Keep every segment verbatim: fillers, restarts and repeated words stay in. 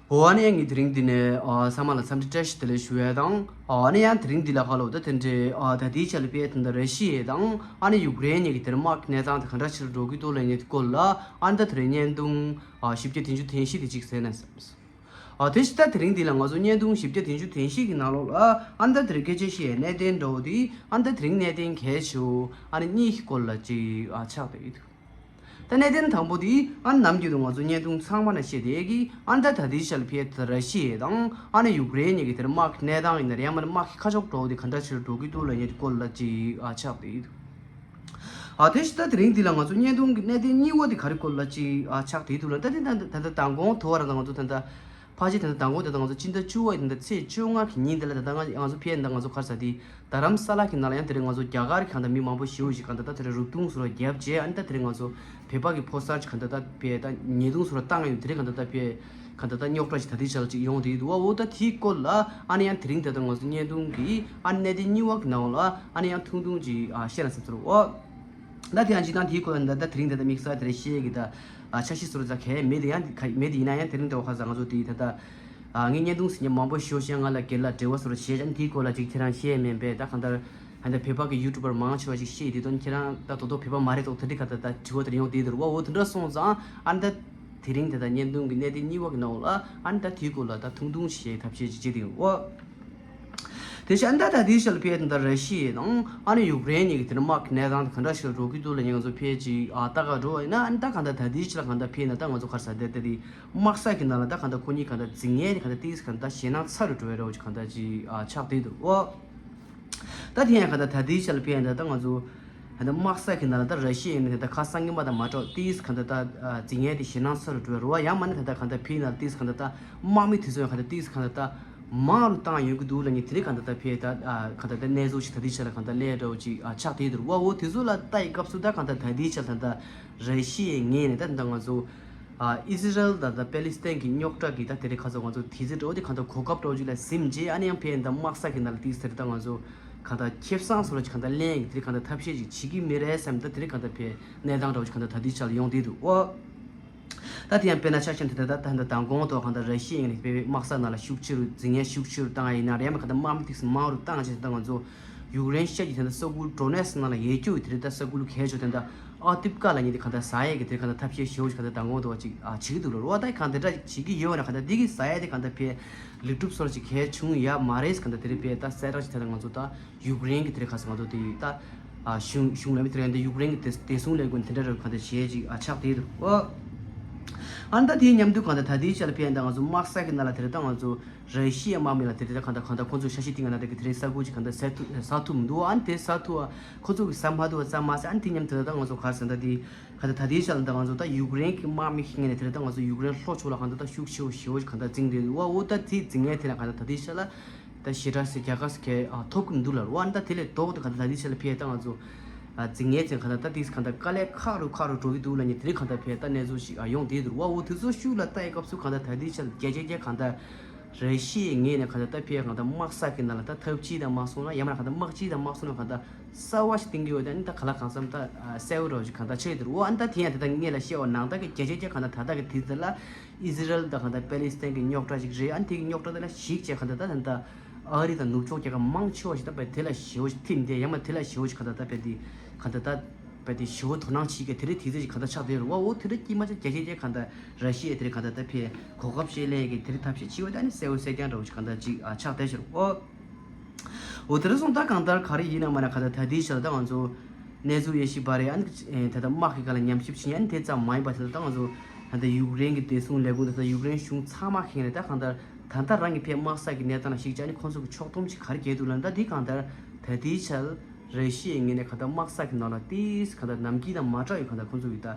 འོ་ཨ་ནི་ཡང་ངས་དེ་རིང་འདི་ནས་ཨ་ཚང་མ་ལ་འཚམས་འདྲི་བཀྲ་ཤིས་བདེ་ལེགས་ཞུ་ཡས་དང་། ཨ་ནི་ཡང་དེ་རིང་འདི་ལ་ཧ་ལོ་ད་དེ་འདྲའི་ཨ་ད་ལྟའི་ཆ་ལ་དཔེ་ད་ལྟ་ར་ཤི་ཡ་དང་ཨ་ནི་ཡུཀ་རེན་གཉིས་ཀྱི་དེར་དམག་གི་གནས་སྟངས་དེ་ག་འདྲ་ཞིག་འགྲོ་གི་འདུག་ལབ་མཁན་དེ་སྐོར་ལ་ཨ་ནི་ད་དེ་རིང་བརྙན་ཐུང་ཨ་བཞི་བརྒྱ་བདུན་ཅུ་དོན་བཞི་དེ་གཅིག་གསན་ན་བསམས། ཨ་དེ་བཞིན་ད་དེ་རིང་འདི་ལ་ང་ཚོ་བརྙན་ཐུང་བཞི་བརྒྱ་བདུན་ཅུ་དོན་བཞི་གི་ནང་ལོགས་ལ་ཨ་ནི་ད་དེ་རིང་སྐད་ཆ་བཤད་ཡས་གནད་དོན་འདྲ་བོ་དེ་ཨ་ནི་ད་དེ་རིང་གནད་དོན་གལ་ཆེ་བོ་ཨ་ནི་གཉིས་ཀྱི་སྐོར་ལ་ཅིག་ཨ་ཆགས་བསྡད་ཡོད་འདུག་ད་གནད་དོན་དང་པོ་དེ་ཨ་ནི་ནམ་རྒྱུན་དུ་ང་ཚོ་བརྙན་ཐུང་ཚང་མ་ན་བཤད་བསྡད་ཀྱི་ཨ་ནི་ད་ད་ལྟའི་ཆ་ལ་ཕེ་ད་ར་ཤི་ཡ་དང་ཨ་ནི་ཡུཀ་རེན་གཉིས་ཀྱི་དེར་དམག་གི་གནས་སྟངས་ཡིན་ན་རེད་ཡང་མིན་ན་དམག་གི་ཁ་ཕྱོགས་འདྲ་བོ་དེ་ག་འདྲ་ཞིག་འགྲོ་གི་འདུག་ལབ་མཁན་དེ་སྐོར་ལ་ཅིག་ཨ་ཆགས་བསྡད་ཡོད་འདུག་ཨ་དེ་བཞིན་ད་དེ་རིང་འདི་ལ་ང་ཚོ་བརྙན་ཐུང་གི་གནད་དོན་གཉིས་པ་དེ་ག་རེ་སྐོར་ལ་ཅིག་ཨ་ཆགས་བསྡད་འདུག་ལབ་ད་དེ་ད་ད་ད་མདང་དགོང་དུ་བ་ར་ད་ང་ཚོ་ད་ད་ཕལ་ཆེར་ད་ད་མདང་དགོང་དེ་ད་ང་ཚོ་སྤྱི་ཟླ་བཅུ་པ་ཡི་ད་ད་ཚེས་བཅོ་ལྔ་གི་ཉིན་དེ་ལ་ད་ད་ང་ང་ཚོ་ཕེ་ད་ང་ཚོ་ག་རེ་ཟེར་དེ་རྡ་རམ་ས་ལ་གི་ནང་ལ་ཡང་དེ་རིང་ང་ཚོ་རྒྱ་གར་གི་གང་ད་མི་མང་པོ་ཞེ་པོ་ཞིག་གང་ད་ད་དེ་རིང་རུབ་རྡུང་སོགས་རྒྱབ་རྗེས་ཨ་ནི་ད་དེ་རིང་ང་ཚོ་བོད་པ་གི་ཕོ་གསར་ཅིག་གང་ད་ད་ཕེ་ད་ཉེས་རྡུང་སོགས་བཏང་ཡོད་དེ་རིང་གང་ད་ད་ཕེ་གང་ད་ད་རྙོག་དྲ་ཞིག་ད་དེ་ཆ་ལ་ཅིག་ཡོང་བསྡད་འདུག་བ། འོ་ད་དེའི་སྐོར་ལ་ཨ་ནི་ཡང་དེ་རིང་ད་ད་ང་ཚོ་བརྙན་ཐུང་གི་ཨ་ནི་གནད་དོན་གཉིས་པ་གི་ནང་ལ་ཨ་ནི་ཡང་ཐུང་ཐུང་ཅིག་ཨ་བཤད་ན་བསམ་ཚོར་བ། ད་དེ་ཡང་ཅིག་དང་དེའི་སྐོར་ལ་ད་ད་དེ་རིང་ད་ད་དམིགས་བསལ་དེ་རིང་བཤད་ཀྱི་ད་ཨ་འཆར་གཞི་སོགས་ད་གལ་མེད་དེ་ཡང་གལ་མེད་དེ་ཡིན་ན་ཡང་དེ་རིང་ད་བ་ཁ་ས་ང་ཚོ་དེ་ད་ད་ཨ་ངས་བརྙན་ཐུང་ཟིན་མཁན་མང་པོ་ཞེ་པོ་ཞིག་ང་ལ་སྒེར་ལ་འབྲེལ་བ་སོགས་བྱས་ཨ་ནི་དེའི་སྐོར་ལ་ཅིག་ཁྱེད་རང་བཤད་མིན་པས་ད་གང་ལྟར་ཨ་ནི་བོད་པ་གི་ཡུ་ཊུབ་པར་མང་ཆེ་བ་ཞིག་བཤད་དེ་དོན་ཁྱེད་རང་ད་དོ་དོ་བོད་པ་མ་རེད་དོ་ད་དེ་ག་ད་ད་དྲི་བ་དེ་ཡོང་དེ་དེ་རུ་བ། འོ་དེ་འདྲ་སོང་ཙང་ཨ་ནི་ད་དེ་རིང་དེ་ད་བརྙན་ཐུང་གི་གནད་དོན་གཉིས་པ་གི་ནང་ལ་ཨ་ནི་ད་དེའི་སྐོར་ལ་ད་ཐུང་ཐུང་ཞིག་ཐབས་ཤེས་ཅིག་བྱེད་དེ་ཡོད། འོ། དེ་བཞིན་ཨ་ནི་ད་ད་དེའི་ཞལ་ཕེ་དང་ད་ར་ཤི་ཡ་དང་ཨ་ནི་ཡུཀ་རེན་གཉིས་ཀྱི་དེ་ནི་དམག་གི་གནས་སྟངས་དེ་ག་འདྲ་ཞིག་འགྲོ་གི་འདུག་ལ་ཉིན་ང་ཚོ་ཕེ་ཅིག་ཨ་ལྟ་ག་འགྲོ་བ་ཡིན་ན་ཨ་ནི་ད་གང་ལྟར་ད་དེའི་ཞལ་གང་ལྟར་ཕེ་ན་ད་ང་ཚོ་གར་ས་དེ་ད་དེ་དམག་ས་གི་ནང་ལ་ད་གང་ལྟར་ཁོ་གཉིས་གང་ལྟར་འཛིང་ངེས་ནི་གང་ལྟར་ཏིས་གང་ལྟར་ཞེད་སྣང་ཚ་རུ་འགྲོ་བའི་རོགས་ཀྱི་གང་ལྟར་ཅིག་ཨ་ཆགས་བསྡད་འདུག་ཨོ། ད་དེ་ཡང་གང་ལྟར་ད་དེའི་ཞལ་ཕེ་ན་ད་ད་ང་ཚོ་ད་ལྟ་དམག་ས་གི་ནང་ལ་ད་ར་ཤི་ཡ་ཡིན་ན་ད་ཁ་སང་གི་མ་ད་མ་འགྲོ་ཏིས་གང་ལྟར་ད་འཛིང་ངེས་དེ་ཞེད་སྣང་ཚ་རུ་འགྲོ་བའི་རོགས་ཡང་མ་ནི་ད་ད་གང་ལྟར་ཕེ་ན་ཏིས་གང་ལྟར་ད་དམག་མི་དེ་ཚོ་ཡང་གང་ལྟར་ཏིས་གང་ལྟར་ད། མང་རུ་བཏང་ཡོང་གི་འདུག་ལབ་མཁན་དེ་རིང་གང་ལྟར་ད་ཕེ་ད་ཨ་གང་ལྟར་ད་གནས་ཚུལ་ཞིག་ད་ལྟའི་ཆ་ལ་གང་ལྟར་སླེབས་འདྲ་བོ་ཅིག་ཨ་ཆགས་བསྡད་འདུག་བ། འོ་དེ་ཚོ་ལ་ལྟ་ཡི་སྐབས་སུ་ད་གང་ལྟར་ད་ལྟའི་ཆ་ལ་ད་ལྟ་ར་ཤི་ཡའི་ངོས་ནས་ད་ད་ང་ཚོ་ཨ་ཨི་སི་རལ་དང་ད་པེ་ལི་སི་ཐན་གྱི་རྙོག་དྲ་གི་ད་དེ་རིང་ཁ་སང་ང་ཚོ་དུས་ཚོད་འདྲ་བོ་དེ་གང་ལྟར་གོ་སྐབས་འདྲ་བོ་ཅིག་ལ་ཟིན་རྗེས་ཨ་ནི་ཡང་ཕེ་ད་དམག་ས་གི་ནང་ལ་ཏིག་ཟེར་ད་ང་ཚོ་གང་ལྟར་ཁེ་བཟང་སོགས་ལ་ཅིག་གང་ལྟར་ལེན་ཡི་དེ་རིང་གང་ལྟར་ཐབས་ཤེས་ཅིག་བྱེད་ཀྱི་མི་རེད་བསམ་ད་དེ་རིང་གང་ལྟར་ཕེ་གནས་སྟངས་འདྲ་བོ་ཅིག་གང་ལྟར་ད་ལྟའི་ཆ་ལ་ཡོང་བསྡད་འདུག་བ། ད་དེ་ཡང་དཔེར་ན་ཆ་བཞག་ན་ད་ལྟ་ད་ལྟ་མདང་དགོང་ཐོག་གང་ལྟར་ར་ཤི་ཡའི་ནས་དཔེ་དམག་ས་ནང་ལ་ཤུགས་ཆེ་རུ་འཛིང་ངན་ཤུགས་ཆེ་རུ་བཏང་ཡ་ཡིན་ན་རེད་མ་གང་ལྟར་དམག་མི་ཏིག་སེ་མང་རུ་བཏང་བྱས་ད་ང་ཚོ་ཡུཀ་རེན་ཤ་གི་ད་ལྟ་ས་ཁུལ་ཌོ་ནེ་སི་ནང་ལ་ཡོད་རྒྱུ་དེ་རེད། ད་ས་ཁུལ་གལ་ཆེ་ད་ལྟ་ཨ་ཏིབ་ཀ་ལ་ཉིད་དེ་གང་ལྟར་ཟ་ཡས་ཀྱི་དེ་གང་ལྟར་ཐབས་ཤེས་ཞེ་པོ་ཞིག་གང་ལྟར་མདང་དགོང་ཐོག་ཅིག་ཨ་བྱེད་ཀྱི་འདུག་ལ་རོ། ད་གང་དེ་འདྲ་བྱེད་ཀྱི་ཡོད་ན་གང་ལྟར་འདི་གི་ཟ་ཡས་དེ་གང་ལྟར་དཔེ་ལེགས་གྲུབ་སོགས་ཅིག་གལ་བྱུང་ཡ་མ་རེད། གང་ལྟར་དེ་རིང་དཔེ་ད་གསལ་བསྒྲགས་ཅིག་ད་ལྟ་ང་ཚོ་ད་ཡུཀ་རེན་གྱི་དེ་རིང་ཁ་སང་ང་ཚོ་དེ་ད་ཨ་གཞུང་གཞུང་ལ་མི་དེ་རིང་ད་ཡུཀ་རེན་གྱི་བདེ་བདེ་སྲུང་ལས་ཁུངས་དེ་འདྲ་རུ་གང་ལྟར་བྱས་ཅིག་ཨ་ཆགས་བསྡད་འདུག་ཨོ། ཨ་ནི་ད་དེའི་མཉམ་དུ་གང་ལྟར་ད་ལྟའི་ཆ་ལ་ཕན་ད་ང་ཚོ་དམག་ས་གི་ནང་ལ་དེ་རིང་ད་ང་ཚོ་ར་ཤི་ཡའི་དམག་མི་ལ་དེ་རིང་ད་གང་ལྟར་གང་ལྟར་ཁོང་ཚོ་ཤ་ཤི་སྟེང་གི་ནང་དེ་གི་དེ་རིང་ས་ཁུལ་ཅིག་གང་ལྟར་ཟ་ཐུབ་ཟ་ཐུབ་མི་འདུག་ཨ་ནི་དེ་ཟ་ཐུབ་ཨ་ཁོང་ཚོ་གི་ཟ་མ་ཐུབ་ཨ་ཟ་མ་ཟ་ཨ་ནི་དེ་མཉམ་དུ་ད་ང་ཚོ་གར་ཟ་ད་དེ་གང་ལྟར་ད་ལྟའི་ཆ་ལ་ད་ང་ཚོ་ད་ཡུཀ་རེན་གྱི་དམག་མི་ཤིག་ངེས་ནས་དེ་རིང་ད་ང་ཚོ་ཡུཀ་རེན་ལྷོ་ཕྱོགས་ལ་གང་ལྟར་ད་ཤུགས་ཆེ་བོ་ཞེ་བོ་ཅིག་གང་ལྟར་འཛིང་བསྡད་འདུག་ཨ། འོ་ད་དེ་འཛིང་ངེས་དེ་ལ་གང་ལྟར་ད་ལྟའི་ཆ་ལ། ད་ཞེ་དྲག་སེ་རྒྱལ་ཁ་སེ་ཁེ་ཨ་ཐོབ་ཀྱི་འདུག་ལ་རོ། ཨ་ནི་ད་དེ་ལས་ལྡོག་ཏུ་ག་ད་ད་དེ་ཆ་ལ་ཕེ་ད་ང་ཚོ་ཨ་འཛིང་ངེས་ཅན་ག་ད་ད་དེ་ག་ད་དཀའ་ལས་ཁག་རུ་ཁག་རུ་འགྲོ་གི་འདུག་ལ་ཉེ་དེ་རིང་ག་ད་ཕེ་ད་གནས་ཚུལ་ཞིག་ཨ་ཡོང་བསྡད་འདུག་བ། འོ་དེ་ཚོ་ཤུགས་ལ་ལྟ་ཡི་སྐབས་སུ་ག་ད་ད་དེ་ཆ་ལ་རྒྱ་ཆེ་རྒྱ་ག་ད་ར་ཤི་ཡའི་ངོས་ནས་ག་ད་ད་ཕེ་ག་ད་དམག་ས་གི་ནང་ལ་ད་ཐབས་ཅིག་ད་མ་སོང་ན་ཡང་མ་ག་ད་དམག་ཅིག་ད་མ་སོང་ན་ག་ད་གསར་བ་ཞིག་བཏིང་གི་ཡོད། ད་ནི་ད་ག་ལ་གང་འཚམ་ད་གསལ་བོ་རོ་ཞིག་ག་ད་ཆགས་ཡོད་འདུག་བ། ཨ་ནི་ད་དེ་ཡང་ད་ད་ངེས་ལ་བཤད་བ་ནང་ད་གི་རྒྱ་ཆེ་རྒྱ་ག་ད་ད་ད་གི་དེ་ཚོ་ལ། ཨི་ཟི་རལ་དང་གང་ལྟར་པེ་ལི་སི་ཐན་གྱི་རྙོག་དྲ་ཞིག་རེད། ཨ་ནི་དེ་གི་རྙོག་དྲ་དེ་ལ་གཞིགས་བྱས་གང་ལྟར་ད་ད་ལྟ་ཨ་རི་དང་ནུབ་ཕྱོགས་རྒྱལ་ཁབ་མང་ཆེ་བ་ཞིག་ད་དཔེ་དེ་ལ་ཞེ་བོ་ཞིག་ཐིམ་བསྡད་ཡང་མ་དེ་ལ་ཞེ་བོ་ཞིག་གང་ལྟར་ད་དཔེ་དེ་གང་ལྟར་ད་དཔེ་དེ་ཞེ་བོ་དོ་སྣང་བྱེད་ཀྱི་དེ་རིང་དེ་ཚོ་ཞིག་གང་ལྟར་ཆགས་བསྡད་རུང་བ། འོ་དེ་རིང་དཀྱིལ་མ་ཆ་རྒྱ་ཆེ་རྒྱ་གང་ལྟར་ར་ཤི་ཡའི་དེ་རིང་གང་ལྟར་ད་ཕེ་གོ་སྐབས་ཤིག་ལེན་གྱི་དེ་རིང་ཐབས་ཤེས་བྱེད་བ་ད་ནི་གསལ་བོ་གསལ་རྐྱང་འདྲ་བོ་ཞིག་གང་ལྟར་ཅིག་ཨ་ཆགས་བསྡད་ཤག་འོ། འོ་དེ་རིང་སོང་ད་གང་ལྟར་ག་རེ་ཡིན་ན་མ་ན་གང་ལྟར་ད་དེའི་ཆ་ལ་ད་ང་ཚོ་གནས་ཚུལ་ཡེ་ཤེས་པ་རེད། ཨ་ནི་ད་ལྟ་དམག་གི་སྒང་ལ་ཉམས་ཞིབ་བྱེད་ཡ་ཨ་ནི་དེ་ཙམ་མ་ཡིན་པ་དེ་ལ་ད་ང་ཚོ་ད་ལྟ་ཡུཀ་རེན་གྱི་བདེ་སྲུང་ལས་ཁུངས་ད་ལྟ་ཡུཀ་རེན་གཞུང་ཚང་མ་ཁེངས་ནས་ད་གང་ལྟར་ད་ལྟ་རང་གི་ཕེ་དམག་ས་གི་གནས་སྟངས་ལ་གཞིགས་བྱས་ཨ་ནི་ཁོང་ཚོ་གི་ཕྱོགས་བསྡོམས་ཅིག་ག་རེ་བརྒྱབ་འདུག་ལབ་ན་ད་དེ་གང་ལྟར་ད་དེའི་ཆ་ལ་ར་ཤི་ཡའི་ངོས་ནས་གང་ལྟར་དམག་ས་གི་ནང་ལ་ཏིས་གང་ལྟར་ནམ་རྒྱུན་དང་མ་འདྲ་བའི་གང་ལྟར་ཁོང་ཚོ་གི་ད་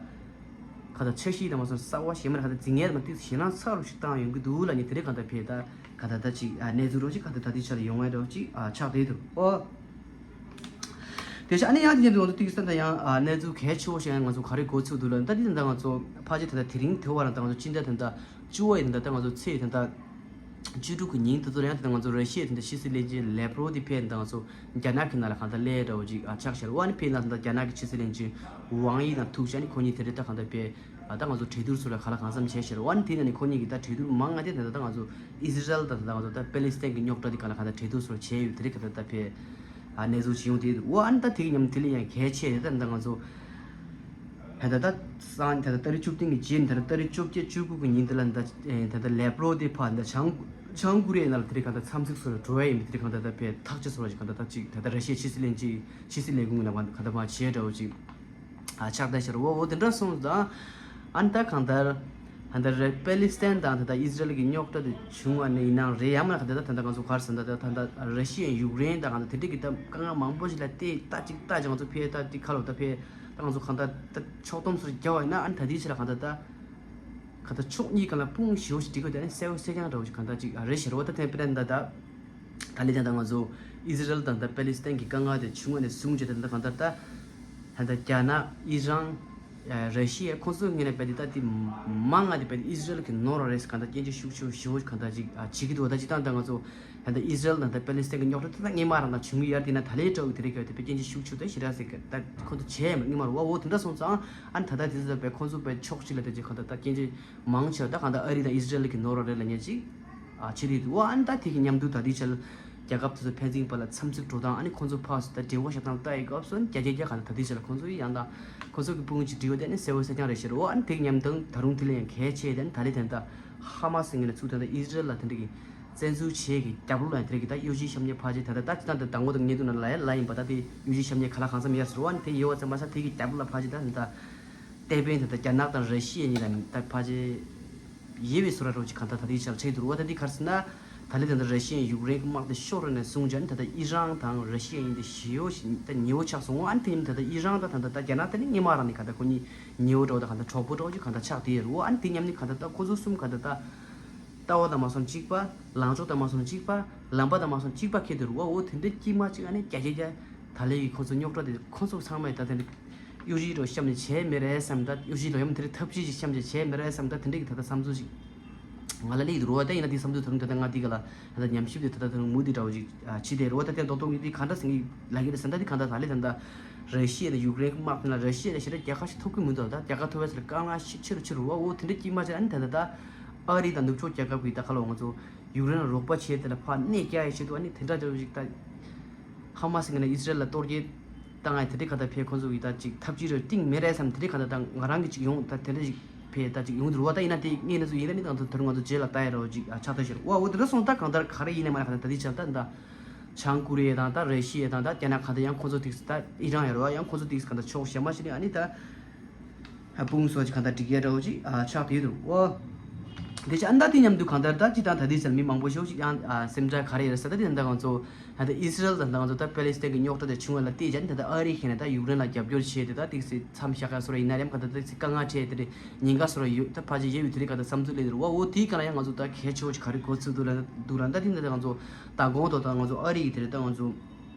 གང་ལྟར་འཆར་གཞི་དང་མ་སོང་གསར་བ་ཞིག་མ་རེད། གང་ལྟར་འཛིང་ངན་དང་ཏིས་ཞེད་སྣང་ཚ་རུ་ཞིག་བཏང་ཡོང་གི་འདུག་ལབ་ནས་དེ་རིང་གང་ལྟར་ཕེ་ད་ག་ད་ད་ཅིག་ཨ་གནས་ཚུལ་རོ་ཅིག་ག་ད་ད་དེ་ཆ་ལ་ཡོང་བའི་རོ་ཅིག་ཨ་ཆགས་བསྡད་འདུག་ཨོ། དེ་བཞིན་ཨ་ནི་ཡང་དེ་ཉིན་དུ་ང་ཚོ་ཏིག་ས་ད་ཡང་ཨ་གནས་ཚུལ་གལ་ཆེ་བོ་ཞིག་ཡང་ང་ཚོ་ག་རེ་གོ་ཚུལ་འདུག་ལབ་ན་ད་དེ་ད་ང་ཚོ་ཕལ་ཆེར་ད་ལྟ་དེ་རིང་དེ་བར་ད་ང་ཚོ་སྤྱི་ཟླ་ད་ལྟ་བཅུ་པ་ཡི་ད་ལྟ་ང་ཚོ་ཚེས་ད་ལྟ་བཅུ་དྲུག་གི་ཉིན་དེ་ཚོ་ལ་ཡང་ད་ལྟ་ང་ཚོ་ར་ཤི་ཡའི་ད་ལྟ་ཕྱི་སྲིད་བློན་ཆེན་ལེབ་རོ་དེ་ཕེ་ད་ང་ཚོ་རྒྱ་ནག་གི་ནང་ལ་གང་ལྟར་སླེབས་འདྲ་བོ་ཅིག་ཨ་ཆགས་ཤར་བ་ནི་ཕེ་ན་ད་ལྟ་རྒྱ་ནག་གི་ཕྱི་སྲིད་བློན་ཆེན་ཝང་ཡི་དང་ཐུག་ཤ་ནི་ཁོ་གཉིས་དེ་རིང་ད་གང་ལྟར་ཕེ། ད་ང་ཚོ་གྲོས་བསྡུར་སོགས་ལ་ག་ལ་གང་འཚམ་བྱས་ཤར་བ་ནི་དེ་ནས་ནི་ཁོ་གཉིས་ཀྱིས་ད་གྲོས་བསྡུར་མང་ང་དེ་ད་ད་ང་ཚོ་ཨི་ཟི་རལ་དང་ད་ང་ཚོ་ད་པེ་ལི་སི་ཐན་གྱི་རྙོག་དྲ་དེ་ག་ལ་གང་ད་གྲོས་བསྡུར་སོགས་བྱས་ཡོད་དེ་རིགས་ག་ད་ད་ཕེ་ཨ་གནས་ཚུལ་ཇི་ཡོང་དེ་འོ་ཨ་ནི་ད་དེ་གི་མཉམ་དེ་ལས་ཡང་གལ་ཆེ་དེ་ད་ད་ང་ཚོ་ད་ད་ད་སང་ད་ད་ཏ་རིག་བཅུ་བདུན་གྱི་རྗེས་ད་ད་ཏ་རིག་བཅོ་བརྒྱད་བཅུ་དགུ་གི་ཉིན་དེ་ལ་ད་ད་ད་ལེབ་རོ་དེ་ཕ་ད་བྱང་བྱང་ཀོ་རི་ཡའི་ནང་ལ་དེ་རིགས་ག་ད་འཚམས་གཟིགས་སོགས་ལ་འགྲོ་ཡ་ཡིན་པ་དེ་རིགས་ག་ད་ད་ཕེ་ཐག་ཆོད་སོགས་ལ་ཅིག་ག་ད་ད་ཅིག་ད་ད་ར་ཤི་ཡའི་ཕྱི་སྲིད་ལས་ཅིག་ཕྱི་སྲིད་ལས་ཁུངས་ལ་ག་ད་ཕ་བྱས་འདྲ་བོ་ཅིག་ཨ་ཕྱག་བསྟར་ཤར་བ་འོ་དེ་འདྲ་སོང་ཙང་ཨ་ནི་ད་གང་ལྟར་ད་ལྟ་རེ་པེ་ལི་སི་ཐན་དང་ད་ལྟ་ཨི་ཟི་རལ་གྱི་རྙོག་དྲ་དེ་བྱུང་བ་ནི་ཡིན་ནའང་རེད་ཡང་མ་ད་ལྟ་ད་ལྟ་ང་ཚོ་ག་རེ་ཟེར་ད་ལྟ་ད་ལྟ་ར་ཤི་ཡ་ཡུཀ་རེན་དང་ད་ལྟ་དེ་འདྲ་གི་ད་དཀའ་ངལ་མང་པོ་ཞིག་ལ་བལྟས་ད་ཅིག་ད་ཅིག་ང་ཚོ་ཕེ་ད་དེ་ཁ་ལོ་ད་ཕེ་ད་ང་ཚོ་གང་ལྟར་ད་ཕྱོགས་བསྡོམས་སུ་རྒྱག་པ་ཡིན་ན་ཨ་ནི་ད་དེའི་ཕྱིར་གང་ལྟར་ད་གང་ལྟར་ཕྱོགས་གཉིས་སྒང་ལ་དཔུང་ཞེ་པོ་ཞིག་སྒྲིག་དགོས་ད་ནི་གསལ་པོ་གསལ་རྐྱང་འདྲ་བོ་ཞིག་གང་ལྟར་ཅིག་རེད་ཤར་བ་ད་ཐེངས་པེ་ད་ད། ད་ལས་ཀྱང་ད་ང་ཚོ་ཨི་ཟི་རལ་དང་ད་པེ་ལི་སི་ཐན་གྱི་དཀའ་ངལ་དེ་བྱུང་བ་ནས་བཟུང་བྱས་ཏེ་ད་གང་ལྟར་ད་ད་ལྟ་རྒྱ་ནག་ཨི་རན་ར་ཤི་ཡ་ཁོང་ཚོའི་ངོས་ནས་བལྟས་ཏེ་ད་དེ་མང་ང་དེ་བལྟས་ཏེ་ཨི་ཟི་རལ་གྱི་ནོར་རེད་གང་ལྟར་སྐྱོན་བརྗོད་ཤུགས་ཆེ་ཞེ་པོ་གང་ལྟར་ཅིག་བྱེད་ཀྱི་འདུག་ད་སྤྱིར་བཏང་ད་ང་ཚོ་ད་ལྟ་ཨི་ཟི་རལ་དང་ད་པེ་ལི་སི་ཐན་གྱི་རྙོག་དྲ་དེ་ད་སྔས་མ་རང་ད་བྱུང་གི་ཡོད་དེ་ན་ད་ལས་འདྲ་བོ་དེ་རིགས་ཀྱི་དེ་བལྟས་སྐྱོན་བརྗོད་ཤུགས་ཆེ་ད་ཞེ་དྲག་ཟེར་གི་ད་ཁོང་ཚོ་བྱས་མ་སྔས་མ་རུ་བ་འོ་དེ་འདྲ་སོང་ཙང་ཨ་ནི་ད་ལྟ་དེ་ཚོ་བལྟས་ཁོང་ཚོ་བལྟས་ཕྱོགས་གཅིག་ལ་དེ་ཅིག་གང་ལྟར་ད་སྐྱོན་བརྗོད་མང་ཆེ་བ་ད་གང་ལྟར་ཨ་རི་དང་ཨི་ཟི་རལ་གྱི་ནོར་རེད་ལབ་མཁན་ཅིག་ཨ་བྱེད་ཀྱི་འདུག་ཨ་ནི་ད་དེ་གི་མཉམ་དུ་ད་ལྟའི་ཆར་རྒྱལ་ཁབ་དེ་ཚོ་ཕན་ཚུན་བར་ལ་འཚམས་གཟིགས་འགྲོ་སྟངས་ཨ་ནི་ཁོང་ཚོ་ཕར་ཚུར་ད་འབྲེལ་བ་བྱེད་སྟངས་ལྟ་ཡི་སྐབས་སུ་ཨ་ནི་རྒྱ་རྒྱ་རྒྱ་ག་ལ་ད་ལྟའི་ཆར་ལ་ཁོང་ཚོ་ཡང་དང་ཁོང་ཚོ་གི་དཔུང་ཅིག་འབྲེལ་བ་དེ་ཨ་ནི་གསལ་པོ་གསལ་རྐྱང་རེད་ཤག་རོ། ཨ་ནི་དེ་གི་མཉམ་དུ་ད་རུང་དེ་ལས་ཡང་གལ་ཆེ་དེ་ཨ་ནི་ད་ལྟའི་དེ་ད་ཧ་མ་སི་ངོས་ནས་ཚུགས་དེ་ད་ཨི་ཟི་རལ་ལ་དེ་འདྲ་གི་བཙན་འཛུལ་བྱེད་ཀྱི་རྒྱབ་ལོགས་ལ་དེ་རིགས་ཀྱི་ད་གཡོ་ཇུས་བཤམས་ཉེས་ཕལ་ཆེར་ད་ལྟ་ད་ཅི་ད་ད་ད་ངོ་ད་ངས་དུ་ན་ལ་ཡ་ལ་ཡིན་པ་ད་དེ་གཡོ་ཇུས་བཤམས་ཉེས་ག་ལ་གང་འཚམ་ཡོད་ཟེར་བ་ནི་དེ་ཡོད་བ་ཙམ་མ་ཟད་དེ་གི་རྒྱབ་ལོགས་ལ་ཕལ་ཆེར་ད་ད་ད་ཏེ་པན་ད་ད་རྒྱ་ནག་དང་ར་ཤི་ཡ་གཉིས་ལ་ད་ཕལ་ཆེར་ཡེ་བའི་སོ་ར་རོ་ཅིག་གང་ད་ད་དེ་ཆར་ཆགས་འདུག་བ། ད་དེ་ག་རེ་ཟེར་ན་ད་ལེ་ད་ད་ར་ཤི་ཡ་ཡུཀ་རེན་གི་དམག་དེ་ཤོར་རེ་ནས་བཟུང་བྱས་ནི་ད་ད་ཨི་རན་དང་ར་ཤི་ཡ་གཉིས་དེ་ཞི་ཡོ་ཞིག་ད་ཉེ་བོ་ཆགས་སོང་བ། ཨ་ནི་དེ་ཡིན་ད་ད་ཨི་རན་ད་ད་ད་ད་རྒྱ་ནག་ད་ནི་སྔས་མ་རང་ནས་ག་ད་ཁོ་གཉིས་ཉེ་བོ་འདྲ་བོ་ད་ག་ད་གྲོགས་པོ་འདྲ་བོ་ཅིག་ག་ད་ཆགས་དེ་ཡོད་རེད་བ། ཨ་ནི་དེ་མཉམ་ནི་ག་ད་ད་ཁོ་ཚོ་གསུམ་ག་ད་ད། ལྟ་བ་དང་མ་སོང་གཅིག་པ། ལངས་ཕྱོགས་དང་མ་སོང་གཅིག་པ། ལམ་པ་དང་མ་སོང་གཅིག་པ་ཁེལ་དུ་རུ་བ་འོ་དེ་འདྲ་དཀྱིལ་མ་གཅིག་ཨ་ནི་རྒྱ་རྒྱ་རྒྱ་ད་ལེ་ཡི་ཁོ་ཚོ་རྙོག་དྲ་དེ་ཁོ་ཚོ་ཚང་མས་ད་དེ་འདྲ་གཡོ་ཇུས་རོ་བཤམས་ནས་བྱས་མེད་རེད་བསམ། ད་གཡོ་ཇུས་ལ་ཡོམ་དེ་འདྲ་ཐབས་ཇུས་ཅིག་བཤམས་བྱས་བྱས་མེད་རེད་བསམ། ད་དེ་འདྲ་གི་ད་ལྟ་བསམ་ཚུལ་ཞིག་ང་ལ་སླེབས་ཡོད་རུ་བ། ད་ཡིན་ན་དེ་བསམ་ཚུལ་ད་རུང་ད་ལྟ་ང་འདི་ག་ལ་ད་ལྟ་ཉམས་ཞིབ་དེ་ད་ལྟ་ད་རུང་མུ་མཐུད་འདྲ་བོ་ཅིག་བྱས་ཏེ་རུ་བ། ད་དེ་མདོག་མདོག་གི་དེ་ག་འདྲ་ཟིན་གི་ལ་གི་རེད་ཟེར། ད་དེ་ག་འདྲ་ད་ལེ་ད་ད་ར་ཤི་ཡ་དང་ཡུཀ་རེན་དམག་དེ་ལ་ར་ཤི་ཡ་ལ་ཞེ་དྲག་རྒྱལ་ཁ་ཞིག་ཐོབ་གི་མི་འདུག་ད་རྒྱལ་ཁ་ཐོབ་པའི་ཚེ་ལ་དཀའ་ངལ་ཞིག་ཆེ་རུ་ཆེ་རུ་བ་འོ་དེ་འདྲ་དཀྱིལ་མ་གཅིག་ཨ་ནི་ད་ད་ད། ཨ་རི་དང་ནུབ་ཕྱོགས་རྒྱལ་ཁབ་ཀྱིས་ད་ག་ལ་ང་ཚོ་ཡུཀ་རེན་ལ་རོགས་པ་བྱས་དེ་ལ་ཕར་གནས་རྒྱག་ཡའི་ཆེད་དུ་ཨ་ནི་དེ་འདྲ་འདྲ་བོ་ཞིག་ད་ཧ་མ་སི་ངོས་ནས་ཨི་ཟི་རལ་ལ་གཏོར་རྒོལ་བཏང་ཡ་དེ་འདྲའི་ག་ད་ཕེ་ཁོང་ཚོ་གིས་ད་ཅིག་ཐབས་ཇུས་རེ་བཏིང་མེད་རེད་བསམ། དེ་འདྲའི་ག་ད་ད་ང་རང་གིས་ཅིག་ཡོང་ད་དེ་འདྲ་ཞིག་ཕེ་ད་ཅིག་ཡོང་དུ་རུ་བ། ད་ཡིན་ན་དེ་དངོས་གནས་སུ་ཡིན་ན་ནི་ད་ད་རུང་ང་ཚོ་རྗེས་ལ་ལྟ་ཡ་རོ་ཅིག་ཨ་ཆགས་ད་ཤེར་བ་འོ་དེ་འདྲ་སོང་། ད་གང་ལྟར་ག་རེ་ཡིན་ན་མ་ན་ག་ད་ད་དེ་ཆགས་ད་ད་བྱང་ཀོ་རི་ཡ་དང་ད་ར་ཤི་ཡ་དང་ད་རྒྱ་ནག་ག་ད་ཡང་ཁོང་ཚོ་ཏིག་ད་ཨི་རན་ཡ་རོ་ཡང་ཁོང་ཚོ་ཏིག་ག་ད་ཕྱོགས་གཞན་མ་ཞིག་ནས་ཨ་ནི་ད། ཨ་དཔུང་སོགས་ཀྱི་གང་ལྟར་སྒྲིག་ཡས་འདྲ་བོ་ཅིག་ཨ་ཆགས་བསྡད་འདུག་ཨོ། དེ་ཆ་ཨ་ད་དེ་མཉམ་དུ་གང་ལྟར་ད་ཅི་དང་ད་དེ་ཚར་མི་མང་པོ་ཞིག་ཅིག་ཡང་ཨ་སེམས་ཁྲལ་ག་རེ་ཡོད་རེད་ཟེར། ད་དེ་ད་ང་ཚོ་ད་ལྟ་ཨི་སི་རལ་དང་ད་ང་ཚོ་ད་པེ་ལི་སི་ཐན་གྱི་རྙོག་དྲ་དེ་བྱུང་བ་ལ་བལྟས་ཀྱང་ད་ལྟ་ཨ་རི་ཁེ་ནས་ད་ཡུཀ་རེན་ལ་རྒྱབ་སྐྱོར་བྱས་ཏེ་ད་ཏིག་སེ་མཚམས་བཞག་ཡ་སོ་ར་ཡིན་ན་རེམ་གང་ལྟར་ཏིག་སེ་དཀའ་ངལ་འཕྲད་དེ་རེད་ཉེན་ཁ་སོ་ར་ཡོད་ད་ཕལ་ཆེར་ཡོད་པའི་དེ་རེད་གང་ལྟར་བསམ་ཚུལ་སླེབས་འདུག་ཨོ། དེའི་སྒང་ལ་ཡང་ང་ཚོ་ད་གལ་ཆེ་བོ་ཅིག་ག་རེ་གོ་ཚུལ་འདུག་ལ་འདུག་ལ་ད་དེ་ད་ལྟ་ང་ཚོ་མདང་དགོང་དུ་ད་ང་ཚོ་ཨ་རི་ཡི་དེ་རེད་ད་ང་ཚོ།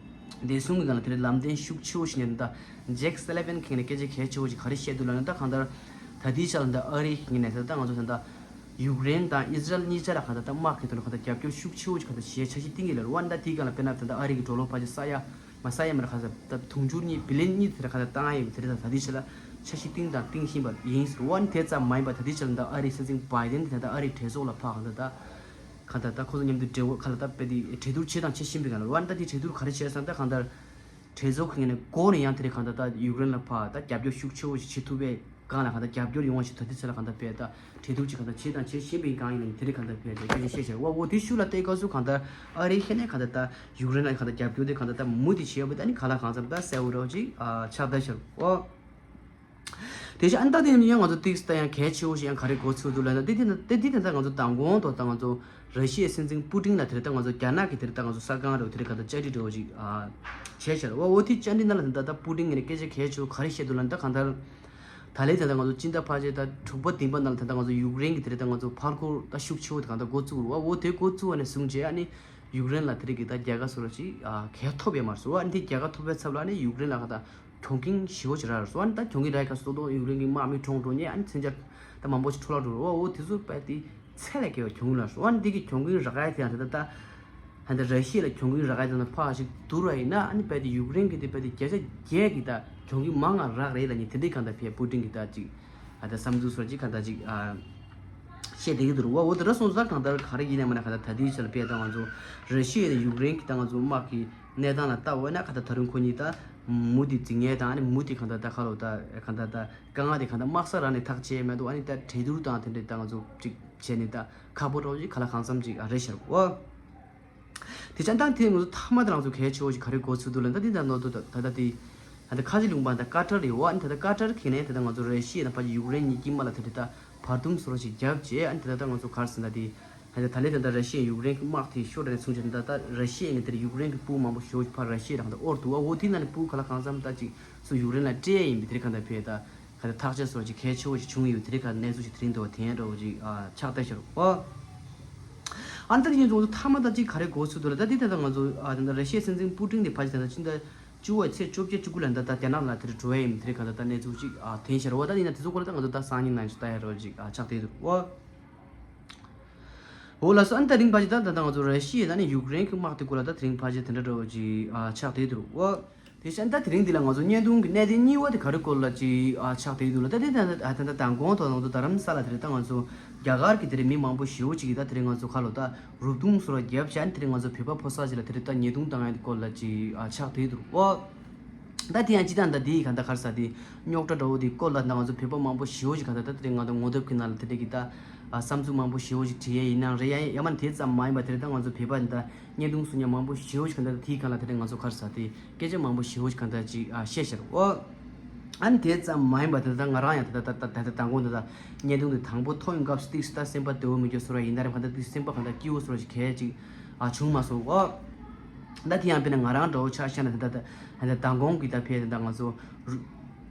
བདེ་སྲུང་གི་སྒང་ལ་དེ་རིང་ལམ་སྟོན་ཤུགས་ཆེ་བོ་ཞིག་ནས་ད་ཇེག་སེ་ལི་ཝན་ཁེ་ནས་སྐད་ཆ་གལ་ཆེ་བོ་ཞིག་ག་རེ་བཤད་འདུག་ལབ་ན། ད་གང་ལྟར་ད་ལྟའི་ཆ་ལ་ད་ཨ་རི་ཁེ་ནས་ད་ང་ཚོ་ད་ཡུཀ་རེན་དང་ཨི་ཟི་རལ་གཉིས་ཆ་ལ་གང་ལྟར་ད་དམག་གི་ཐོག་ནས་གང་ལྟར་རྒྱབ་སྐྱོར་ཤུགས་ཆེ་བོ་ཞིག་གང་ལྟར་བྱེད་འཆར་གཞི་བཏིང་གི་ལ་རུ་བ། ད་དེའི་སྒང་ལ་དཔེར་ན་ད་ལྟ་ཨ་རི་གི་ཌོ་ལར་ཕལ་ཆེར་ས་ཡ་མ་ས་ཡ་མ་ར་ག་ས་ད་དུང་ཕྱུར་གཉིས་བི་ལི་ཡན་གཉིས་དེ་ར་གང་ལྟར་བཏང་ཡ་ཡིན་དེ་རེད། ད་ད་ལྟའི་ཆ་ལ་འཆར་གཞི་བཏིང་དང་བཏིང་བཞིན་པ་ཡིན་ཟེར་བ། ཨ་ནི་དེ་ཙམ་མ་ཡིན་པ་ད་ལྟའི་ཆ་ལ་ད་ཨ་རིའི་སྲིད་འཛིན་བྷའི་ཌེན་དེ་ད་ཨ་རིའི་གྲོས་ཚོགས་ལ་ཕར་གང་ལྟར་ད། གང་ལྟར་ད་ཁོ་ཚོ་མཉམ་དུ་འབྲེལ་བ་ག་ལ་ད་དཔེ་དེ་གྲོས་བསྡུར་བྱེད་དང་བྱེད་བཞིན་པའི་སྒང་ལ་ལོ་ཨ་ནི་ད་དེ་གྲོས་བསྡུར་ག་རེ་བྱས་སམ་ད་གང་ལྟར་གྲོས་ཚོགས་ཁང་ནས་འགོ་ནས་ཡང་དེ་རེད་གང་ལྟར་ད་ཡུཀ་རེན་ལ་ཕར་ད་རྒྱབ་སྐྱོར་ཤུགས་ཆེ་བོ་ཞིག་བྱེད་ཐུབ་པའི་སྒང་ལ་གང་ལྟར་རྒྱབ་སྐྱོར་ཡོང་བ་ཞིག་ད་དེ་ཚེ་ལ་གང་ལྟར་དཔེ་ད་གྲོས་བསྡུར་ཅིག་གང་ལྟར་བྱེད་དང་བྱེད་བཞིན་པའི་སྒང་ཡིན་ན་དེ་རེད་གང་ལྟར་དཔེ་ད་སྐད་ཆ་བཤད་བྱས་བ་འོ་དེ་ཤུགས་ལ་བལྟས་སྐབས་སུ་གང་ལྟར་ཨ་རི་ཁེ་ནས་གང་ལྟར་ད་ཡུཀ་རེན་ལ་གང་ལྟར་རྒྱབ་སྐྱོར་དེ་གང་ལྟར་ད་མུ་མཐུད་བྱེད་ཡོད་པ་ད་ནི་ག་ལ་གང་འཚམ་ད་གསལ་བོ་རོགས་ཅིག་ཆགས་བསྡད་ཤག་འོ། དེ་བཞིན་ཨ་ནི་ད་དེ་ནི་ཡང་ང་ཚོ་ཏིག་ད་ཡང་གལ་ཆེ་བོ་ཞིག་ཡང་ག་རེ་གོ་ཚུལ་འདུག་ལབ་ན། དེ་དེ་ན་དེ་དེ་དེ་ད་ང་ཚོ་མདང་དགོང་དུ་ད་ང་ཚོ་ར་ཤི་ཡའི་སྲིད་འཛིན་པུ་ཏིན་ལ་དེ་རེད་ད་ང་ཚོ་རྒྱ་ནག་གི་དེ་རེད་ད་ང་ཚོ་གསར་ཁང་རེད་དེ་རེད་ག་ད་བཅར་འདྲི་འདྲ་བོ་ཞིག་བྱས་ཤར་བ་འོ་དེ་བཅར་འདྲི་ནང་ལ་ད་ད་པུ་ཏིན་ངས་སྐད་ཆ་གལ་ཆེ་བོ་ག་རེ་བཤད་འདུག་ལབ་ན། ད་གང་ལྟར་ད་ལས་ད་ད་ང་ཚོ་སྤྱི་ཟླ་ཕལ་ཆེར་ད་དྲུག་པ་བདུན་པ་ནང་ལ་ད་ད་ང་ཚོ་ཡུཀ་རེན་གི་དེ་རེད་ད་ང་ཚོ་ཕར་འཁོར་ད་ཤུགས་ཆེ་བོ་དེ་གང་ལྟར་འགོ་བཙུགས་རུ་བ་འོ་དེ་འགོ་བཙུགས་བ་ནས་བཟུང་བྱས་ཨ་ནི། ཡུཀ་རེན་ལ་དེ་རིགས་ཀྱི་ད་རྒྱལ་ཁ་སོ་ར་ཅིག་ཨ་གལ་ཐོབ་ཡོད་མ་རེད་ཟེར་བ། ཨ་ནི་དེ་རྒྱལ་ཁ་ཐོབ་པའི་ཚབ་ལ་ཨ་ནི་ཡུཀ་རེན་ལ་ཁ་ད་གྱོང་གུན་ཞེ་པོ་ཅིག་རག་རེད་ཟེར་བ། ཨ་ནི་ད་གྱོང་གུན་རག་ག་སོ་ཏོ་ཡུཀ་རེན་གྱི་དམག་མི་གྲོངས་འགྲོ་ཉེ་ཨ་ནི་མཚོན་ཆ་ད་མང་པོ་ཞིག་འཕྲོ་བརླག་འགྲོ་རེད་བ། འོ་དེ་ཚོ་དཔེ་དེ་ཚད་ལས་བརྒལ་བའི་གྱོང་གུན་རག་ཟེར་བ། ཨ་ནི་དེ་གི་གྱོང་གུན་རག་ཡ་དེ་ད་ད་ད་ད་ར་ཤི་ཡ་ལ་གྱོང་གུན་རག་ཡ་དེ་ན་ཕར་ཞིག་བསྡུར་བ་ཡིན་ན་ཨ་ནི་དཔེ་དེ་ཡུཀ་རེན་གྱི་དེ་དཔེ་དེ་བརྒྱ་ཆ་བརྒྱད་ཀྱི་ད་གྱོང་གུན་མང་ང་རག་རེད་ལབ་ཉེ་དེ་འདྲའི་གང་ད་ཕེ་པུ་ཏིན་གྱི་ད་ཅིག་ ད་བསམ་ཚུལ་སོགས་ཅིག་གང་ལྟར་ཅིག་ཨ་བཤད་བསྡད་ཀྱི་འདུག་ར། འོ་འོ་དེ་འདྲ་སོང་ཙང་གང་ལྟར་ག་རེ་ཡིན་ནའི་མིན་ནའི་གང་ལྟར་ད་ལྟའི་ཆར་དཔེ་ད་ང་ཚོ་ར་ཤི་ཡ་དང་ཡུཀ་རེན་གྱི་ད་ང་ཚོ་དམག་གི་གནས་སྟངས་ལ་ལྟ་འོས་ན་གང་ལྟར་ད་རུང་ཁོ་གཉིས་ད་མུ་མཐུད་འཛིང་ཡས་དང་ཨ་ནི་མུ་མཐུད་གང་ལྟར་ད་ཁ་ལོ་ད་གང་ལྟར་ད་དཀའ་ངལ་དེ་གང་ལྟར་དམག་ས་རང་ནས་ཐག་བཅད་མེད་འདུག་ཨ་ནི་ད་གྲོས་བསྡུར་དང་དེ་འདྲའི་ད་ང་ཚོ་ཅིག་བྱས་ནས་ད་ཁག་པོ་འདྲ་བོ་ཅིག་ག་ལ་གང་འཚམ་ཅིག་ཨ་རེད་ཤག་ར། འོ། དེ་ཆ་ད་དེ་ང་ཚོ་མཐའ་མ་དེ་ང་ཚོ་གལ་ཆེ་བོ་ཞིག་ག་རེ་གོ་ཚུལ་འདུག་ལབ་ན་ད་དེ་ད་ནོར་འདུག་ད་ད་ད་དེ་ད་ལྟ་ཁ་ཆེ་ལུང་པ་ད་ཀ་ཏར་རེད་བ། ཨ་ནི་ད་ལྟ་ཀ་ཏར་ཁེ་ནས་ད་ལྟ་ང་ཚོ་ར་ཤི་ཡ་དང་ཕ་གི་ཡུཀ་རེན་གཉིས་དཀྱིལ་མ་ལ་ད་དེ་ད་བར་འདུམ་བཟོ་འདྲ་ཞིག་བརྒྱབ་རྗེས་ཨ་ནི་ད་ད་ད་ང་ཚོ་ག་རེ་ཟེར་ན་དེ་ད་ད་ད་ལས་ད་ད་ར་ཤི་ཡ་ཡུཀ་རེན་གྱི་དམག་དེ་ཤོར་ནས་མཚུངས་བྱས་ད་ད་ར་ཤི་ཡ་ནས་དེར་ཡུཀ་རེན་གྱི་དཔུང་མང་པོ་ཞེ་བོ་ཞིག་ཕར་ར་ཤི་ཡ་ལ་ད་དབོར་འདུག་བ། འོ་དེ་ནང་ནས་དཔུང་ག་ལ་གང་འཚམ་ད་ཅིག་སུ་ཡུཀ་རེན་ལ་སྤྲད་ཡིན་པའི་དེ་རིགས་གང་ད་ཕེ་ད། ག་ད་ཐག་གཅོད་སོགས་ཀྱི་གལ་ཆེ་བོ་ཞིག་བྱུང་ཡོད། དེ་རིང་ཁ་གནས་ཚུལ་ཞིག་དེ་རིང་འདུག་བ་དེ་འདྲ་བོ་ཅིག་ཨ་ཆགས་བསྡད་ཤག་རོ། ཨ་ནི་ད་དེ་ཡིན་ཙང་ཚོ་མཐའ་མ་ད་ཅིག་ག་རེ་གོ་ཚུལ་འདུག་ལ་ད་དེ་ད་ད་ང་ཚོ་ཨ་ད་ད་ར་ཤི་ཡའི་སྲིད་འཛིན་པུ་ཏིན་དེ་ཕ་ཅིག་ད་ད་ཕྱི་ཟླ་བཅུ་བའི་ཚེས་བཅོ་བརྒྱད་བཅུ་དགུ་ལ་ད་ད་དེ་ནང་ལ་དེ་རུ་འགྲོ་ཡ་ཡིན། དེ་རིང་ཁ་ད་ད་གནས་ཚུལ་ཅིག་ཨ་ཐོན་ཤག་རོ། ད་དེ་ཡིན་ན་དེ་ཚོ་སྐོར་ལ་ད་ང་ཚོ་ད་སང་ཉིན་ནང་ཞིག་ལྟ་ཡ་རོ་ཅིག་ཨ་ཆགས་བསྡད་འདུག་རོ། འོ་ལགས་སོ། ཨ་ནི་ད་རིང་ཕ་ཅིག་ད་ད་ད་ང་ཚོ་ར་ཤི་ཡ་ད་ནི་ཡུཀ་རེན་གྱི་དམག་དེ་སྐོར་ལ་ད་དེ་རིང་ཕ་ཅིག་དེ་འདྲ་འདྲ་བོ་ཅིག་ཨ་ཆགས་བསྡད་འདུག་རོ། དེ་བཞིན་ད་དེ་རིང་འདི་ལ་ང་ཚོ་བརྙན་ཐུང་གི་གནད་དོན་གཉིས་པ་དེ་ག་རེ་སྐོར་ལ་ཅིག་ཨ་ཆགས་བསྡད་འདུག་ལ། ད་དེ་ད་ད་ད་ད་མདང་དགོང་དང་ང་ཚོ་རྡ་རམ་ས་ལ་དེ་རེད། ད་ང་ཚོ་རྒྱ་གར་གྱི་དེ་རེད་མི་མང་པོ་ཞེ་བོ་ཅིག་གིས་ད་དེ་རིང་ང་ཚོ་ཁ་ལོ་ད་རུབ་རྡུང་སོགས་རྒྱབ་བྱས་ནས་དེ་རིང་ང་ཚོ་བོད་པ་ཕོ་གསར་ཅིག་ལ་དེ་རེད་ད་ཉེས་རྡུང་བཏང་ཡ་དེ་སྐོར་ལ་ཅིག་ཨ་ཆགས་བསྡད་འདུག་ཨོ། ད་དེ་ཡང་ཅི་ད་ད་དེ་ག་ད་ག་རེ་ཟེར་དེ་རྙོག་དྲ་འདྲ་བོ་དེ་སྐོར་ལ་ད་ང་ཚོ་བོད་པ་མང་པོ་ཞེ་བོ་ཅིག་ག་ད་ད་དེ་རིང་ང་ཚོ་ངོ་དེབ་ཀྱི་ནང་ལ་དེ་འདྲ་གི་ད་ཨ་བསམ་ཚུལ་མང་པོ་ཞེ་བོ་ཅིག་བྲིས་ཡ་ཡིན་ནའང་རེད། ཡ་ཡ་མ་དེ་ཙམ་མ་ཡིན་པ་དེ་རེད། ད་ང་ཚོ་བོད་པ་ད་བརྙན་ཐུང་བཟོ་མཁན་མང་པོ་ཞེ་བོ་ཞིག་ག་ད་དེའི་སྒང་ལ་དེ་རིང་ང་ཚོ་ག་རེ་ཟེར་དེ་སྐད་ཆ་མང་པོ་ཞེ་བོ་ཞིག་ག་ད་ཅིག་ཨ་བཤད་ཤག་རོ། ཨ་ནི་དེ་ཙམ་མ་ཡིན་པ་དེ་ད་ང་རང་ཡང་ད་ད་ད་ད་ད་མདང་དགོང་ད་ད་བརྙན་ཐུང་དེ་དང་པོ་མཐོང་ཡོང་སྐབས་སུ་ཏིག་ཙམ་ད་སེམས་པ་བདེ་བོ་མི་འདུག་བཟོ་འདྲ་ཡིན་ད་རེད། ག་ད་ཏིག་སེམས་པ་ག་ད་སྐྱིད་པོ་བཟོ་འདྲ་ཞིག་ག་ཅིག་ཨ་བྱུང་མ་སོང་རོ། ད་དེ་ཡང་དཔེར་ན་ང་རང་འདྲ་བོ་ཆ་བཞག་ན་ད་ད་ད་ད་མདང་དགོང་གི་ད་ཕེ་ད་ད་ང་ཚོ་རུ་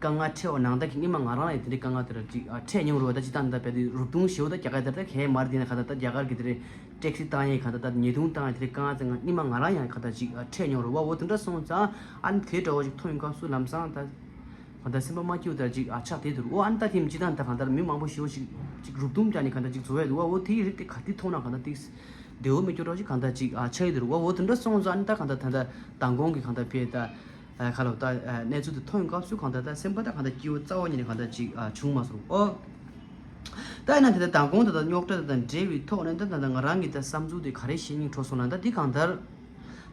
དཀའ་ངལ་འཕྲད་པ་ནང་ད་གི་སྔོན་མ་ང་རང་ལ་ཡང་དེ་འདྲའི་དཀའ་ངལ་དེ་འདྲ་ཅིག་ཨ་འཕྲད་མྱོང་རེད་བ། ད་ཅི་ད་ད་ཕེ་དེ་རུབ་རྡུང་ཞེ་བོ་ད་རྒྱ་གར་དེ་ད་གས་མ་རེད། དེ་ན་ག་ད་ད་རྒྱ་གར་གི་དེ་རེད། ཊེག་སི་བཏང་ཡས་གང་ལྟར་ད་ཉེས་རྡུང་བཏང་ཡས་དེ་རིང་དཀའ་ངལ་ཙམ་ང་སྔོན་མ་ང་རང་ཡང་གང་ལྟར་ཅིག་ཨ་འཕྲད་མྱོང་རེད་བ། འོ་དེ་འདྲ་སོང་ཙང་ཨ་ནི་དེ་འདྲ་བོ་ཅིག་མཐོང་ཡོང་སྐབས་སུ་ལམ་སང་ད་གང་ལྟར་སེམས་པ་མ་སྐྱིད་པ་ལྟར་ཅིག་ཨ་ཆགས་བསྡད་འདུག་འོ་ཨ་ནི་ད་དེ་སྤྱིར་བཏང་ད་གང་ལྟར་མི་མང་པོ་ཞེ་པོ་ཞིག་ཅིག་རུབ་རྡུང་བཏང་ནས་གང་ལྟར་ཅིག་བཟོ་ཡས་འདུག་བ། འོ་དེ་ཡི་རིགས་དེ་ག་དེ་མཐོང་ན་གང་ལྟར་ཏིག་བདེ་བོ་མི་སྐྱོ་འདྲ་ཅིག་གང་ལྟར་ཅིག་ཨ་ཆགས་ཡི་འདུག་བ། འོ་དེ་འདྲ་སོང་ཙང་ཨ་ནི་ད་གང་ལྟར་ད་ལྟ་མདང་དགོང་གི་གང་ལྟར་ཕེ་ད་ཨ་ཁ་ལོ་ད་ཨ་གནས་ཚུལ་དེ་མཐོང་ཡོང་སྐབས་སུ་གང་ལྟར་ད་སེམས་པ་ད་གང་ལྟར་སྐྱིད་པོ་རྩ་བ་ཉིད་ནས་གང་ལྟར་ཅིག་ཨ་བྱུང་མ་སོང་། འོ། ད་ཡིན་ན་དེ་ལྟར་མདང་དགོང་དེ་དག་རྙོག་དྲ་དེ་དང་འབྲེལ་བའི་ཐོག་ནས་ད་ད་ང་རང་གི་ད་བསམ་ཚུལ་དེ་ག་རེ་བཤད་སྙིང་བྲོ་སོང་ན། ད་འདི་གང་ལྟར་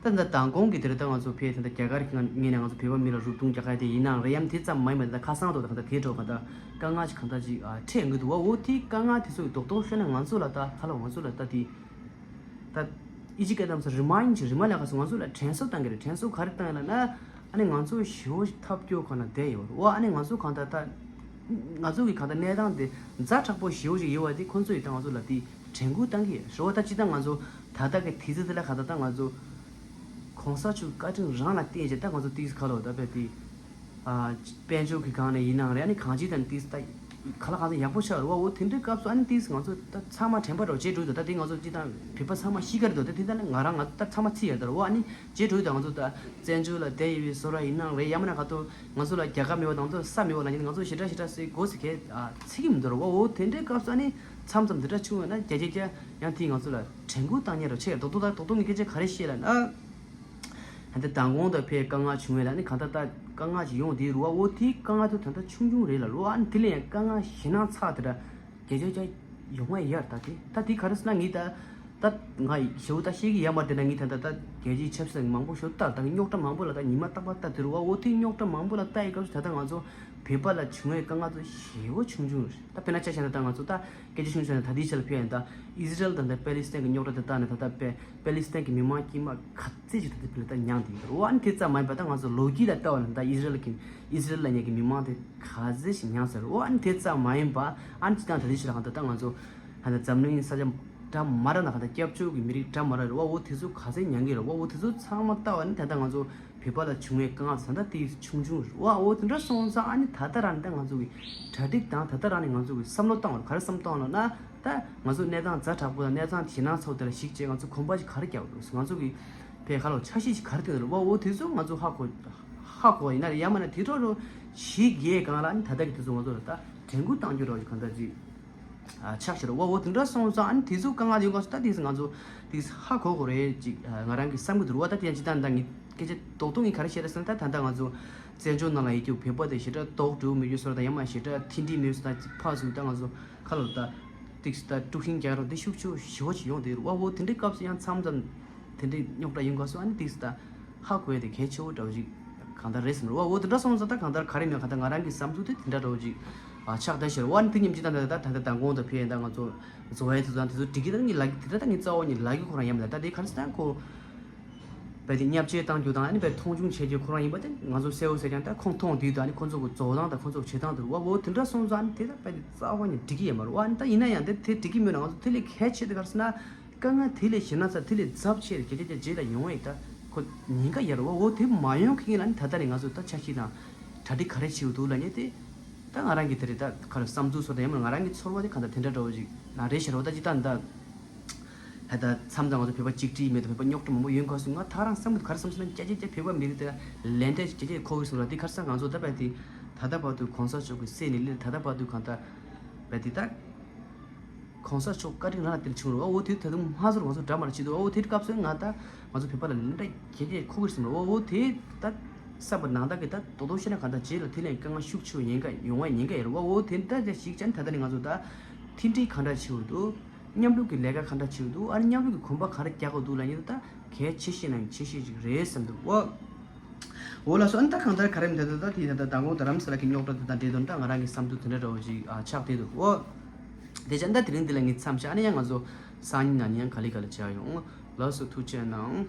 ད་ད་མདང་དགོང་གི་དེ་རེད། ད་ང་ཚོ་ཕེ་ད་ད་རྒྱ་གར་གྱི་ངོས་ནས་ང་ཚོ་བོད་པ་མི་ལ་རུབ་རྡུང་རྒྱག་ཡ་དེ་ཡིན་ནའང་རེད། ཡང་དེ་ཙམ་མ་ཡིན་པ་ད་ཁ་སང་དུ་ད་ད་དེ་འགྲོ་ག་ད་དཀའ་ངལ་ཅིག་གང་ལྟར་ཅིག་ཨ་འཕྲད་ཡོང་གི་འདུག་བ། འོ་དེའི་དཀའ་ངལ་དེ་ཚོ་གི་རྡོག་རྡོག་ཤོད་ན་ང་ཚོ་ལ་ད་ཁ་ལ་ང་ཚོ་ལ་ད་དེ་ད་ཨི་ཇི་སྐད་གཏམ་སོ་རི་མ་ཡིན་ཅིག་རི་མ་ལ་ཁ་སོ་ང་ཚོ་ལ་དྲན་གསོ་བཏང་གི་རེད། དྲན་གསོ་ག་རེ་བཏང་ཡོད་ལབ་ན། ཨ་ནི་ང་ཚོ་ཞེ་པོ་ཞིག་ཐབས་སྐྱོ་གང་ལ་བསྡད་ཡོད་རེད་བ། ཨ་ནི་ང་ཚོ་གང་ལྟར་ད་ང་ཚོ་གི་གང་ལྟར་གནས་སྟངས་དེ་ཛ་དྲག་པོ་ཞེ་པོ་ཞིག་ཡོད་པ་དེ་ཁོང་ཚོ་ཡིས་ད་ང་ཚོ་ལ་དེ་དྲན་སྐུལ་བཏང་གི་ཡོད་རེད་བ། ད་ཅི་ད་ང་ཚོ་ད་ལྟ་གི་དུས་ཚོད་དེ་ལ་གང་ལྟར་ད་ང་ཚོ་གོང་ས་མཆོག་བཀའ་དྲིན་རང་ལ་བརྟེན་བྱས་ད་ང་ཚོ་དེ་ག་ལོ་ད་བས་དེ་ཨ་དཔལ་འབྱོར་གི་སྒང་ནས་ཡིན་ནའང་རེད། ཨ་ནི་གང་ཅི་དང་དེ་ད་ག་ལ་གང་ཚོ་ཡག་པོ་ཆགས་རེད་བ། འོ་དེ་འདྲའི་སྐབས་སུ་ཨ་ནི་དེ་ང་ཚོ་ད་ཚང་མ་དྲན་པ་རོ་བྱེད་འགྲོ་ད། ད་དེ་ང་ཚོ་ཅི་ད་བོད་པ་ཚང་མ་ཤི་ཁར་འདུག་ད་དེ་ད་ནི་ང་རང་ང་ད་ཚང་མ་ཚི་ཡར་ད་རོ། ཨ་ནི་བྱེད་འགྲོ་ད་ང་ཚོ་ད་བཙན་བྱོལ་ལ་བསྡད་ཡོད་པའི་བཟོ་འདྲ་ཡིན་ནའང་རེད། ཡང་མིན་ན་ག་ཏོ་ང་ཚོ་ལ་རྒྱལ་ཁབ་མེད་པ་དང་ཚོ་ས་མེད་པ་ལ་ཉིན་ང་ཚོ་ཞེ་དྲག་ཞེ་དྲག་སེ་དགོས་སེ་གས་ཚི་གི་མི་འདུག་རོ། འོ་དེ་འདྲའི་སྐབས་སུ་ཨ་ནི་མཚམས་མཚམས་དེ་འདྲ་བྱུང་བས་ན་རྒྱ་རྒྱ་རྒྱ་ཡང་དེ་ང་ཚོ་ལ་དྲན་སྐུལ་བཏང་ཉེ་རོ་ཆེ་རྡོག་རྡོག་ད་རྡོག་རྡོག་ངས་སྐད་ཆ་ག་རེ་བཤད་ལ་ན། ད་ལྟ་མདང་དགོང་དང་ཕའི་དཀའ་ངལ་བྱུང་བས་ལ་ནི་གང་ལྟར་ད་དཀའ་ངལ་ཞིག་ཡོང་དེའི་རུ་བ། འོ་དེའི་དཀའ་ངལ་དུ་ད་ལྟ་ཆུང་ཆུང་རེད་ལ་རུ་བ། ཨ་ནི་དེ་ལས་ཡང་དཀའ་ངལ་ཞེད་སྣང་ཚ་དེ་འདྲ་རྒྱ་ཇོ་ཇ་ཡོང་བ་ཡར་ད་དེ་ད་དེ་ག་རེ་ཟེར་ན་ངས་ད་ད་ང་ཞེ་པོ་ད་ཤེས་ཀྱི་ཡ་མ་དེ་ན་ངས་ད་ད་ད་རྒྱལ་སྤྱིའི་ཆབ་སྲིད་མང་པོ་ཞོ་ལྟ་ད་རྙོག་དྲ་མང་པོ་ལ་ད་ཉི་མ་རྟག་པར་ལྟ་དེ་རུ་བ། འོ་དེའི་རྙོག་དྲ་མང་པོ་ལ་ལྟ་ཡི་སྐབས་སུ་ད་ལྟ་ང་ཚོ་བོད་པ་ལ་བྱུང་བའི་དཀའ་ངལ་ཚོ་ཞེ་པོ་ཆུང་ཆུང་རེད། ད་དཔེར་ན་ཆ་བཞག་ན་ད་ང་ཚོ་ད་སྐད་ཆ་ཆུང་ཆུང་ནས་ད་ལྟའི་ཆར་ལ་ཕེབས་ཡིན་ད་ཨི་ཟི་རལ་དང་ད་པེ་ལི་སི་ཐན་གྱི་རྙོག་དྲ་དེ་ལྟ་ནས་ད་ལྟ་པེ་པེ་ལི་སི་ཐན་གྱི་མི་མང་དཀྱུས་མ་ག་ཚད་ཅིག་ད་ལྟ་ཕེབས་ལ་ད་མྱངས་བསྡད་ཡོད་རེད། འོ་ཨ་ནི་དེ་ཙམ་མ་ཡིན་པ་ད་ང་ཚོ་ལོ་རྒྱུས་ལ་ལྟ་བ་ན་ད་ཨི་ཟི་རལ་གྱི་ཨི་ཟི་རལ་ལ་ཉེ་གི་མི་མང་དེ་ག་ཚད་ཞིག་མྱངས་ཟེར། འོ་ཨ་ནི་དེ་ཙམ་མ་ཡིན་པ་ཨ་ནི་སྤྱི་བཏང་ད་ལྟའི་ཆར་ལ་གང་ལྟར་ད་ང་ཚོ་ད་ལྟ་འཛམ་གླིང་ས་ཆ་འདྲ་མ་འདྲ་ན་གང་ལྟར་སྐྱབས་བཅོལ་གྱི་མི་རིགས་འདྲ་མ་འདྲ་རེད་བ། འོ་དེ་ཚོ་ག་ཚད་མྱངས་ཀྱི་རེད་བ། འོ་དེ་ཚོ་ཚང་མ་ལྟ་བ་ནི་ད་ལྟ་ང་ཚོ་བོད་པ་ལ་བྱུང་བའི་དཀའ་ངལ་ད་ལྟ་དེ་ཆུང་ཆུང་རེད་བ། འོ་དེ་འདྲ་སོང་ཙང་ཨ་ནི་ད་ལྟ་རང་ནི་ད་ང་ཚོ་གི་གྲ་སྒྲིག་དང་ད་ལྟ་རང་ནི་ང་ཚོ་གི་བསམ་བློ་བཏང་བ་ག་རེ་བསམ་བཏང་ལ་ན། ད་ང་ཚོ་གནས་སྟངས་ཛ་དྲག་པོ་དང་གནས་སྟངས་ཞེད་སྣང་ཚ་པོ་དེ་ལ་གཞིགས་བྱས་ང་ཚོ་གོམ་པ་ཞིག་ག་རེ་རྒྱག་དགོས། ང་ཚོ་གི་ཕའི་ཁ་ལོ་འཆར་གཞི་ཞིག་ག་རེ་བཏོན་རེད་བ། འོ་དེ་ཚོ་ང་ཚོ་ཧ་གོ་ཧ་གོ་ཡིན་ན་ཡང་མིན་ན་དེ་འཕྲོ་རུ་ཞིག་གི་སྒང་ལ་ཨ་ནི་ད་ལྟ་གི་དེ་ཚོ་ང་ཚོ་ལ་ད་དྲན་སྐུལ་བཏང་རྒྱུ་རོགས་ཞིག་གང་ལྟར་ཅིག་ཨ་ཆགས་ཤར་བ། འོ་དེ་འདྲ་སོང་ཙང་ཨ་ནི་དེ་ཚོ་དཀའ་ངལ་ཡོད་སྐབས་སུ་ད་དེ་ང་ཚོ་དེ་ཧ་གོ་དགོས་རེད་ཅིག་ང་རང་གི་བསམ་གི་འདུག་བ། ད་དེ་ཡང་ཅི་ད་ད་ངས་སྐད་ཆ་རྡོག་རྡོག་ངས་ག་རེ་བཤད་རེད་ཟེར་ན་ད་ད་ལྟ་ང་ཚོ་ བཙན་བྱོལ་ནང་ལ་ཡོད་རྒྱུ་བོད་པ་དེ་ཞེ་དྲག་རྡོག་བྲོ་མི་ཡོད་སོར་དང་ཡང་མ་ཞེ་དྲག་མཐུན་སྒྲིལ་མི་ཡོད་སོར་དང་ཕར་ཚུར་ད་ང་ཚོ་ཁ་ལོ་ད་ཏིག་ད་དཀྲུག་ཤིང་རྒྱག་རོགས་དེ་ཤུགས་ཆེ་ཞེ་པོ་ཅིག་ཡོང་དེ་རུ་བ་འོ་དེ་འདྲའི་སྐབས་སུ་ཡང་མཚམས་མཚམས་དེ་འདྲའི་རྙོག་དྲ་ཡོང་ག་སོ་ཨ་ནི་ཏིག་ད་ཧ་གོ་ཡ་དེ་གལ་ཆེ་བོ་འདྲ་བོ་ཅིག་གང་ལྟར་རེད་བསམ་རོ་བ་འོ་དེ་འདྲ་སོང་ཙང་ད་གང་ལྟར་ག་རེ་མེད་གང་ལྟར་ང་རང་གི་བསམ་ཚུལ་དེ་དེ་འདྲ་འདྲ་བོ་ཅིག་ཨ་ཆགས་ད་ཤེར་བ་ནི་དེ་ཉིན་ཅི་ད་ད་ད་ད་དང་གོང་དུ་ཕེབས་ཡིན་ད་ང་ཚོ་བཟོ་བའི་དེ་ཚོ་དེ་ཚོ་འགྲིག་གི་ད་ངི་ལག་དེ་ད་ད་ངི་རྩ་བ་ནི་ལག་གི་ཁོ་རང་ཡམ་ལ་ད་དེ་ག་རེ་ད་ཁོ། བས་དེ་བརྙས་བཅོས་བཏང་རྒྱུ་དང་ཨ་ནི་བས་མཐོང་ཆུང་བྱེད་རྒྱུ་ཁོ་རང་ཡིན་པ་དེ་ང་ཚོ་གསལ་བོ་གསལ་རྐྱང་ད་ཁོང་མཐོང་དུས་དང་ཨ་ནི་ཁོ་ཚོ་གི་བཟོ་སྟངས་དང་ཁོ་ཚོ་གི་བྱེད་སྟངས་དུ་བ་འོ་དེ་འདྲ་སོང་ཙང་ཨ་ནི་དེ་ལ་བས་དེ་རྩ་བ་ནས་འགྲིག་གི་ཡོད་མ་རེད་བ། ཨ་ནི་ད་ཡིན་ན་ཡང་དེ་དེ་འགྲིག་གི་མེད་ན་ང་ཚོ་དེ་ལས་གལ་ཆེ་དེ་ག་རེ་ཟེར་ན་དཀའ་ངལ་དེ་ལས་ཞེ་ན་ཚ་དེ་ལས་ཚབས་ཆེ་རྒྱ་ཆེ་རྒྱ་རྗེས་ལ་ཡོང་བས་ད་ཁོ་ཉེན་ཁ་ཡར་བ་འོ་དེ་མ་ཡོང་མཁན་ལ་ནི་ད་ལྟ་ནས་ང་ཚོ་ད་འཆར་གཞི་དང་གྲ་སྒྲིག་ག་རེ་བྱེད་དགོས་འདུག་ལ་ནི་དེ་ད་ང་རང་གི་དེ་རེད་ད་ག་རེ་བསམ་ཚུལ་སོགས་དང་ཡང་མིན་ང་རང་གི་ཚོར་བ་དེ་ག་ད་དེ་འདྲ་འདྲ་བོ་ཞིག་ན་རེད་ཤེར་བ་ད་ཅི་ད་ད། ད་ལྟ་མཚམས་དང་ང་ཚོ་བོད་པ་གཅིག་སྒྲིལ་མེད་དང་བོད་པ་རྙོག་དྲ་མང་པོ་ཡོང་ག་སོང་ང་ད་རང་བསམ་གི་ག་རེ་བསམ་སོང་ན་སྐྱ་སྐྱ་སྐྱ་བོད་པ་མི་རིགས་དེ་ལ་ལན་འདྲ་སྐྱ་སྐྱ་ཁོ་གི་སོང་ལ་དེ་ག་རེ་ས་ང་ཚོ་ད་བས་དེ་ད་ལྟ་བར་དུ་གོང་ས་མཆོག་གི་སྲས་ནས་ལས་ད་ལྟ་བར་དུ་གང་ལྟར་བས་དེ་ད་གོང་ས་མཆོག་བཀའ་དྲིན་རང་ལ་དེར་བྱུང་རུང་ཨོ་དེ་ད་དུང་སྔ་ཚོར་ང་ཚོ་འདྲ་མ་རེད་བྱེད་དུ་ཨོ་དེ་སྐབས་སུ་ང་ད་ང་ཚོ་བོད་པ་ལ་ལན་འདྲ་སྐྱ་སྐྱ་ཁོ་གི་སོང་ལ་ཨོ་ཨོ་དེ་ད་བསམ་པ་ནང་ད་གི་ད་དོ་དོ་ཤེ་ན་གང་ལྟར་རྗེས་ལ་དེ་ལས་དཀའ་ངལ་ཤུགས་ཆེ་བ་ཉེན་ཁ་ཡོང་བ་ཉེན་ཁ་ཡོད་རུང་ཨོ་དེ་ད་ཞིག་ཅན་ད་ལྟ་ནས་ང་ཚོ་ད་མཐུན་སྒྲིལ་གང་འདྲ་བྱེད་དགོས་འདུག་མཉམ་རུབ་ཀྱི་ལས་ཀ་ག་འདྲ་བྱེད་འདུག་ཨ་ནི་མཉམ་རུབ་ཀྱི་གོམ་པ་ག་རེ་རྒྱག་དགོས་འདུག་ལབ་ཡིན་ད་གལ་ཆེ་ཤོས་ནང་ཆེ་ཤོས་ཅིག་རེད་བསམ་འདུག་ཨོ། འོ་ལགས་སོ། ཨ་ནི་ད་གང་ལྟར་ག་རེ་མི་ད་ད་ད་དེ་ད་ད་མདང་དགོང་རྡ་རམ་ས་ལ་གི་རྙོག་དྲ་དེ་དང་འབྲེལ་དོན་ད་ང་རང་གི་བསམ་ཚུལ་དེ་འདྲ་འདྲ་བོ་ཞིག་ཨ་ཆགས་བསྡད་འདུག་ཨོ། དེ་ཅང་ད་དེ་རིང་འདི་ལ་ངས་མཚམས་བཞག་ཨ་ནི་ཡང་ང་ཚོ་སང་ཉིན་གནངས་ཉིན་ཡང་ག་ལེ་ག་ལེ་བྱ་ཡོང་ལགས་སོ། ཐུགས་རྗེ་གནང་།